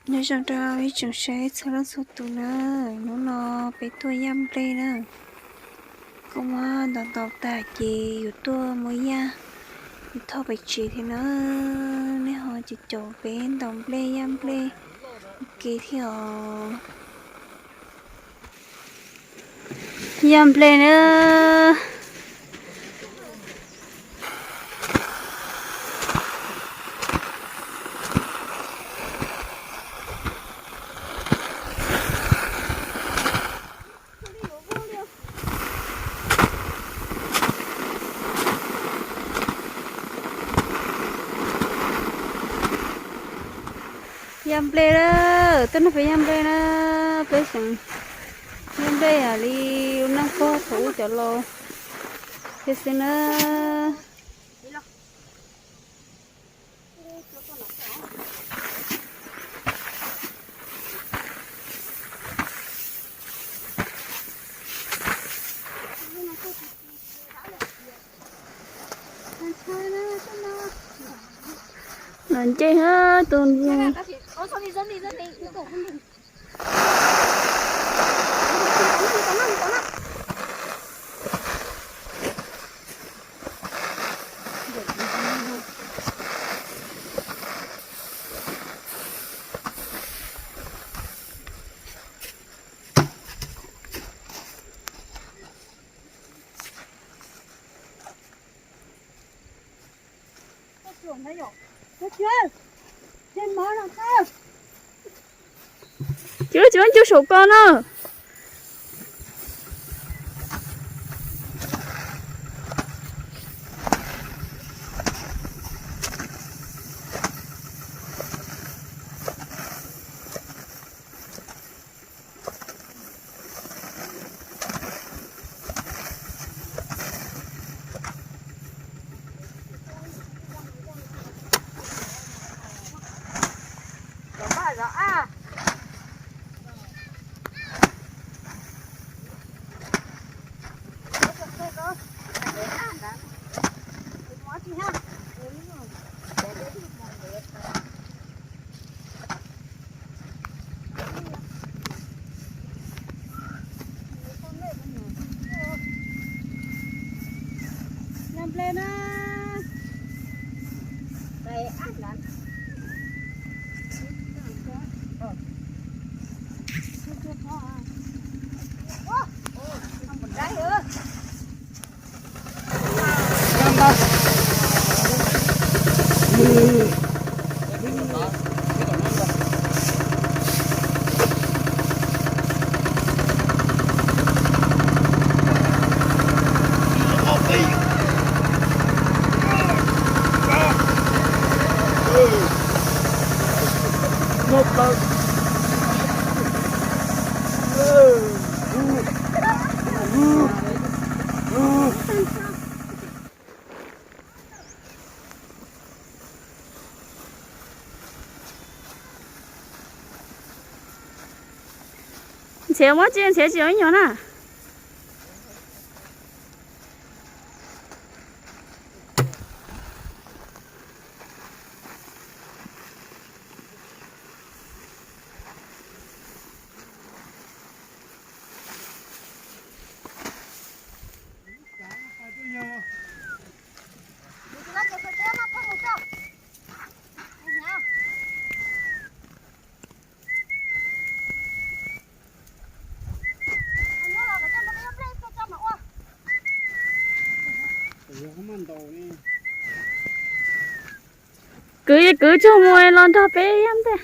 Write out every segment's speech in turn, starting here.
Nyob zoo rau ib tsoom saib txhua leej txhua tus na, hnub no peb tuaj yaj nplej na. Kuj muab ntaus ntaus tag ces yuav tuaj muab yaj, yuav thauj pem tsev thiab na. Nej ho caum caum peb ntaus nplej yaj nplej ua ke thiab os. Yaj nplej na. Yaj nplej na, tuaj noj peb yaj nplej na, peb xeem yaj nplej yam li ua neej koj thaum ub cov laus thiab xwb na. Los nce tus. Cov cov cub saum ko na. Yaj nplej na. Ntxhiav muab tsi, Ntxhiav tsis ua ib nyuag na. Kwv kwv tsuag mus los nrog peb yaj ntej.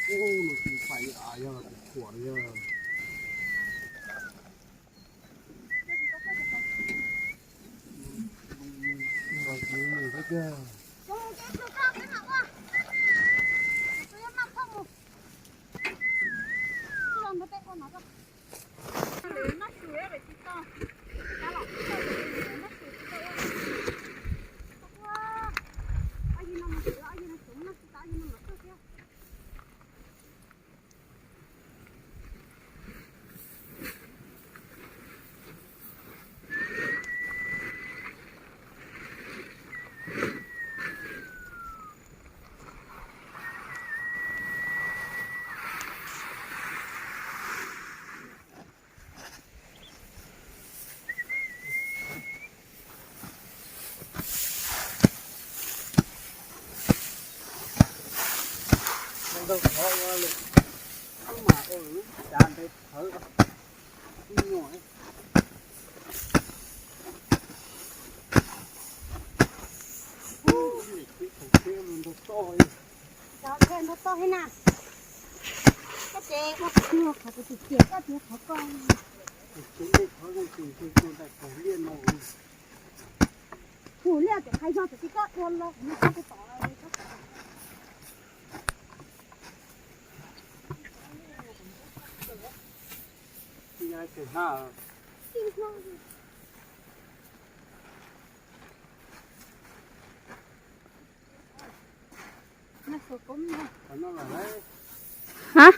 Ub, no tsis pais yog tus thuam yog. Ntau qhov ua lawm, mas ua lub cav nte thawv ib nyuag. Ntau toj li na. Koj ces ua qhov tus tiag, koj tiag qhov koj. Tus ntej qhov zoo tus ntej tus ntawm kaum liaj no. Tus liaj tus qhov yog tus tij koj ua los kuv koj tus tom. Hab?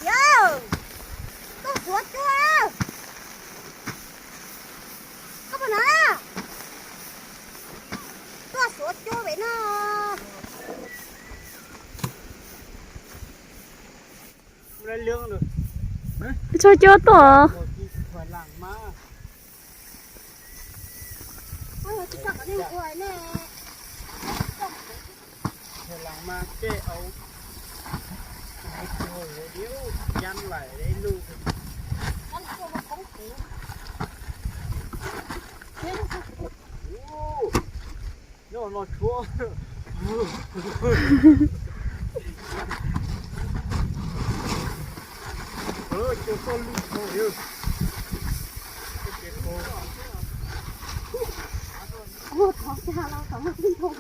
Yawg, tuaj xuav cua. Koj puas hnov? Tuaj xuav cua pem no. Txog cua tuaj. Nyob no tshuab. Ua thov xa los kom muaj tib ntoo.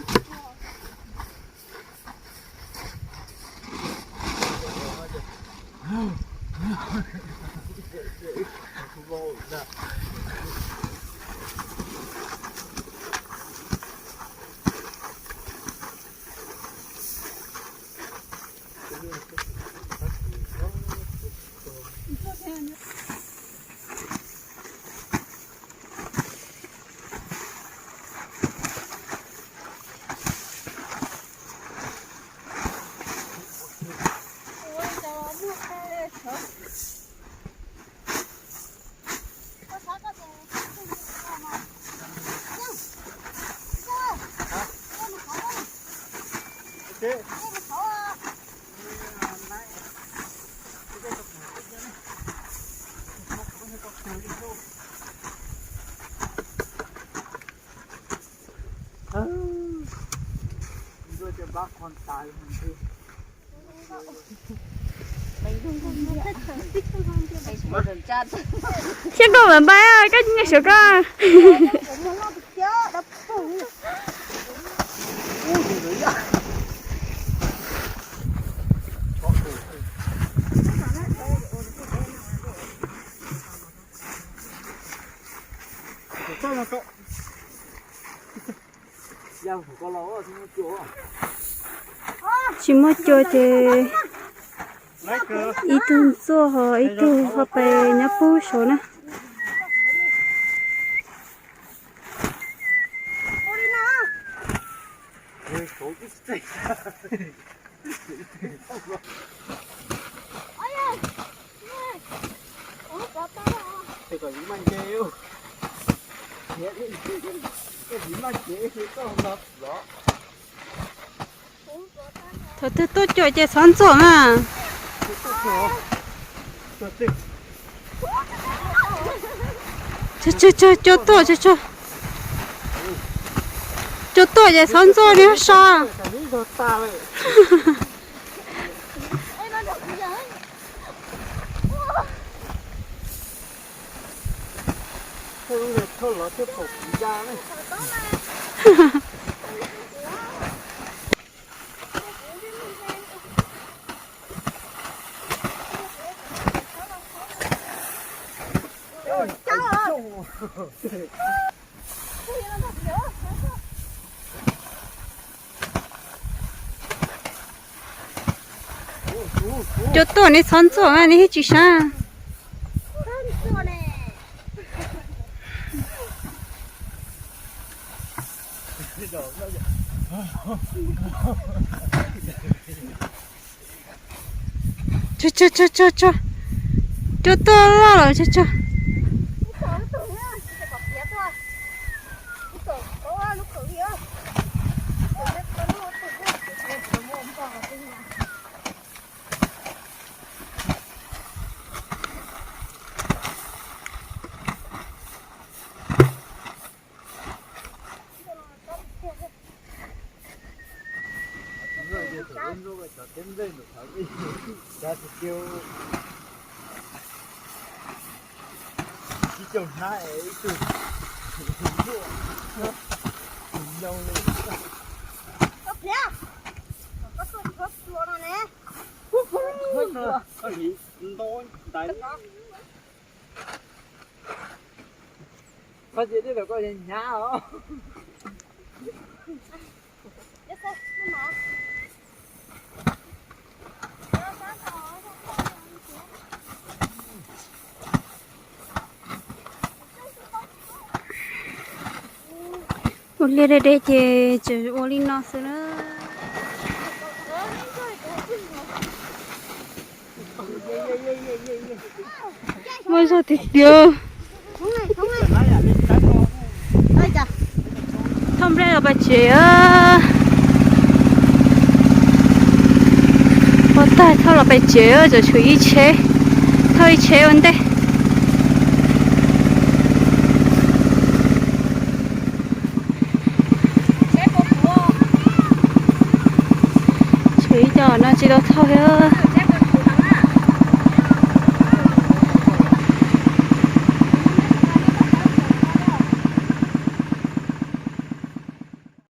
Thiab koj mam npaj, koj nyiam suav koj. Tsis muaj cua ces ib tug ntxuaj ho ib tug ho pais nyob pub saud na. Thaum twg tuaj cuam ces txhob ntxuaj mas. Cua tuaj, cua tuaj ces txhob ntxuaj li so. Cua tuaj neb txhob ntxuaj, neb thiaj tsis sab. Cua tuaj loj lawm, cua. Koj cia li los koj hnyav os. Ua liaj deb deb ces tseem ua li no xwb na. Muaj zog tiag tiag. Thauj nplej los pais tsev. Ua tag thauj los pais tsev, tseem tshuav ib tsheb, thauj ib tsheb ua ntej. Tshuav ib co no tsis tau thauj thiab.